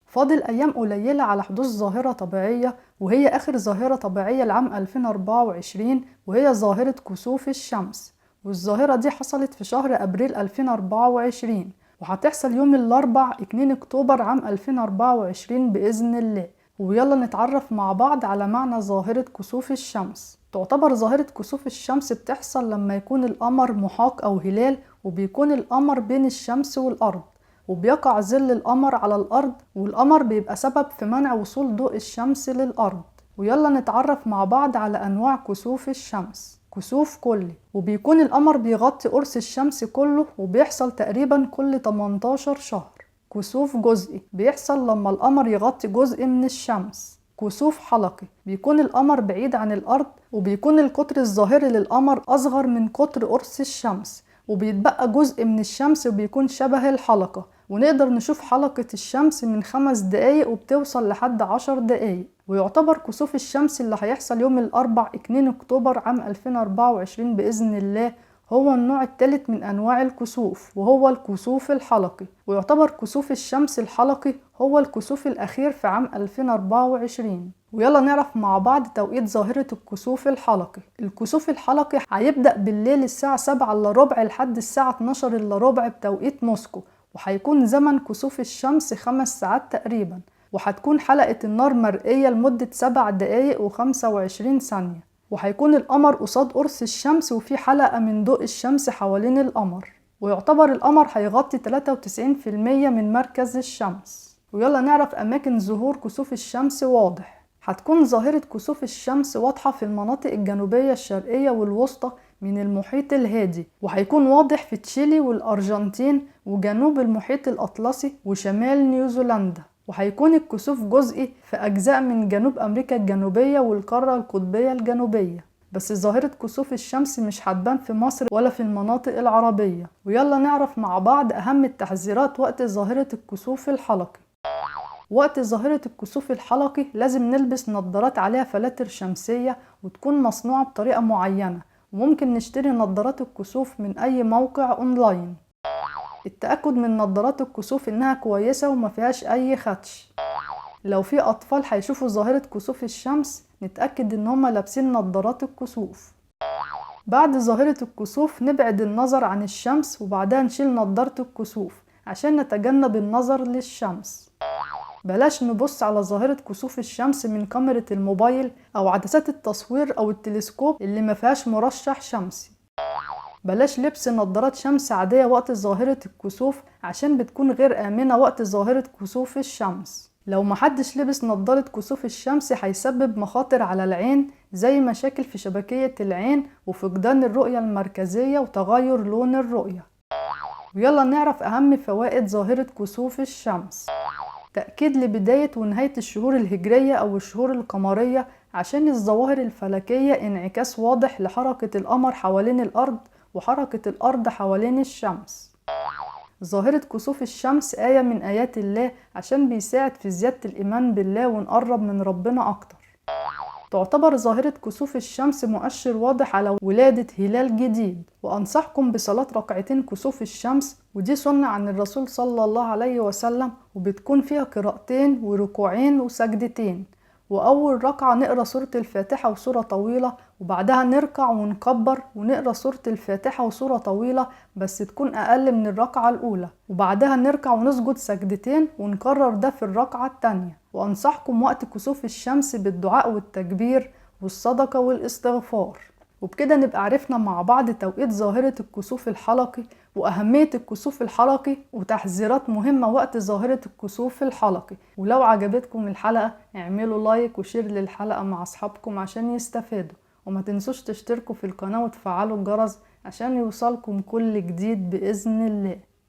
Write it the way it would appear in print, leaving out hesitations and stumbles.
فاضل أيام قليلة على حدوث ظاهرة طبيعية، وهي آخر ظاهرة طبيعية لعام 2024، وهي ظاهرة كسوف الشمس. والظاهرة دي حصلت في شهر أبريل 2024، وهتحصل يوم الأربع 2 أكتوبر عام 2024 بإذن الله. ويلا نتعرف مع بعض على معنى ظاهرة كسوف الشمس. تعتبر ظاهرة كسوف الشمس بتحصل لما يكون القمر محاق أو هلال، وبيكون القمر بين الشمس والأرض، وبيقع ظل القمر على الأرض، والقمر بيبقى سبب في منع وصول ضوء الشمس للأرض. ويلا نتعرف مع بعض على أنواع كسوف الشمس. كسوف كلي، وبيكون القمر بيغطي قرص الشمس كله، وبيحصل تقريبا كل 18 شهر. كسوف جزئي، بيحصل لما القمر يغطي جزء من الشمس. كسوف حلقي، بيكون القمر بعيد عن الأرض، وبيكون القطر الظاهري للقمر أصغر من قطر قرص الشمس، وبيتبقى جزء من الشمس وبيكون شبه الحلقة، ونقدر نشوف حلقة الشمس من 5 دقايق وبتوصل لحد 10 دقايق. ويعتبر كسوف الشمس اللي هيحصل يوم الأربع 2 أكتوبر عام 2024 بإذن الله هو النوع الثالث من أنواع الكسوف، وهو الكسوف الحلقي. ويعتبر كسوف الشمس الحلقي هو الكسوف الأخير في عام 2024. ويلا نعرف مع بعض توقيت ظاهرة الكسوف الحلقي. الكسوف الحلقي هيبدأ بالليل الساعة 6:45 لحد الساعة 11:45 بتوقيت موسكو، وهيكون زمن كسوف الشمس 5 ساعات تقريبا، وهتكون حلقة النار مرئية لمدة 7 دقايق و25 ثانية، وهيكون القمر قصاد قرص الشمس وفي حلقة من ضوء الشمس حوالين القمر. ويعتبر القمر هيغطي 93% من مركز الشمس. ويلا نعرف أماكن ظهور كسوف الشمس واضح. هتكون ظاهرة كسوف الشمس واضحة في المناطق الجنوبية الشرقية والوسطى من المحيط الهادي، وهيكون واضح في تشيلي والأرجنتين وجنوب المحيط الأطلسي وشمال نيوزيلندا، وهيكون الكسوف جزئي في أجزاء من جنوب أمريكا الجنوبية والقارة القطبية الجنوبية. بس ظاهرة كسوف الشمس مش هتبان في مصر ولا في المناطق العربية. ويلا نعرف مع بعض أهم التحذيرات وقت ظاهرة الكسوف الحلقي. وقت ظاهرة الكسوف الحلقي لازم نلبس نظارات عليها فلاتر شمسية وتكون مصنوعة بطريقة معينة، وممكن نشتري نظارات الكسوف من أي موقع أونلاين. التأكد من نظارات الكسوف إنها كويسة وما فيهاش أي خدش. لو في أطفال هيشوفوا ظاهرة كسوف الشمس نتأكد إن هما لابسين نظارات الكسوف. بعد ظاهرة الكسوف نبعد النظر عن الشمس، وبعدها نشيل نظارة الكسوف عشان نتجنب النظر للشمس. بلاش نبص على ظاهرة كسوف الشمس من كاميرا الموبايل أو عدسات التصوير أو التلسكوب اللي ما فيهاش مرشح شمسي. بلاش لبس نظارات شمس عادية وقت ظاهرة الكسوف عشان بتكون غير آمنة وقت ظاهرة كسوف الشمس. لو محدش لبس نظارة كسوف الشمس هيسبب مخاطر على العين، زي مشاكل في شبكية العين وفقدان الرؤية المركزية وتغير لون الرؤية. ويلا نعرف أهم فوائد ظاهرة كسوف الشمس. تأكيد لبداية ونهاية الشهور الهجرية أو الشهور القمرية، عشان الظواهر الفلكية انعكاس واضح لحركة القمر حوالين الأرض وحركة الأرض حوالين الشمس. ظاهرة كسوف الشمس آية من آيات الله، عشان بيساعد في زيادة الإيمان بالله ونقرب من ربنا أكتر. تعتبر ظاهرة كسوف الشمس مؤشر واضح على ولادة هلال جديد، وأنصحكم بصلاة ركعتين كسوف الشمس، ودي سنة عن الرسول صلى الله عليه وسلم، وبتكون فيها قراءتين وركوعين وسجدتين. وأول ركعة نقرأ سورة الفاتحة وسورة طويلة، وبعدها نركع ونكبر ونقرأ سورة الفاتحة وسورة طويلة بس تكون أقل من الركعة الأولى، وبعدها نركع ونسجد سجدتين ونكرر ده في الركعة التانية. وأنصحكم وقت كسوف الشمس بالدعاء والتكبير والصدقة والاستغفار. وبكده نبقى عرفنا مع بعض توقيت ظاهرة الكسوف الحلقي وأهمية الكسوف الحلقي وتحذيرات مهمة وقت ظاهرة الكسوف الحلقي. ولو عجبتكم الحلقة اعملوا like و share للحلقة مع أصحابكم عشان يستفادوا، وما تنسوش تشتركوا في القناة وتفعلوا الجرس عشان يوصلكم كل جديد بإذن الله.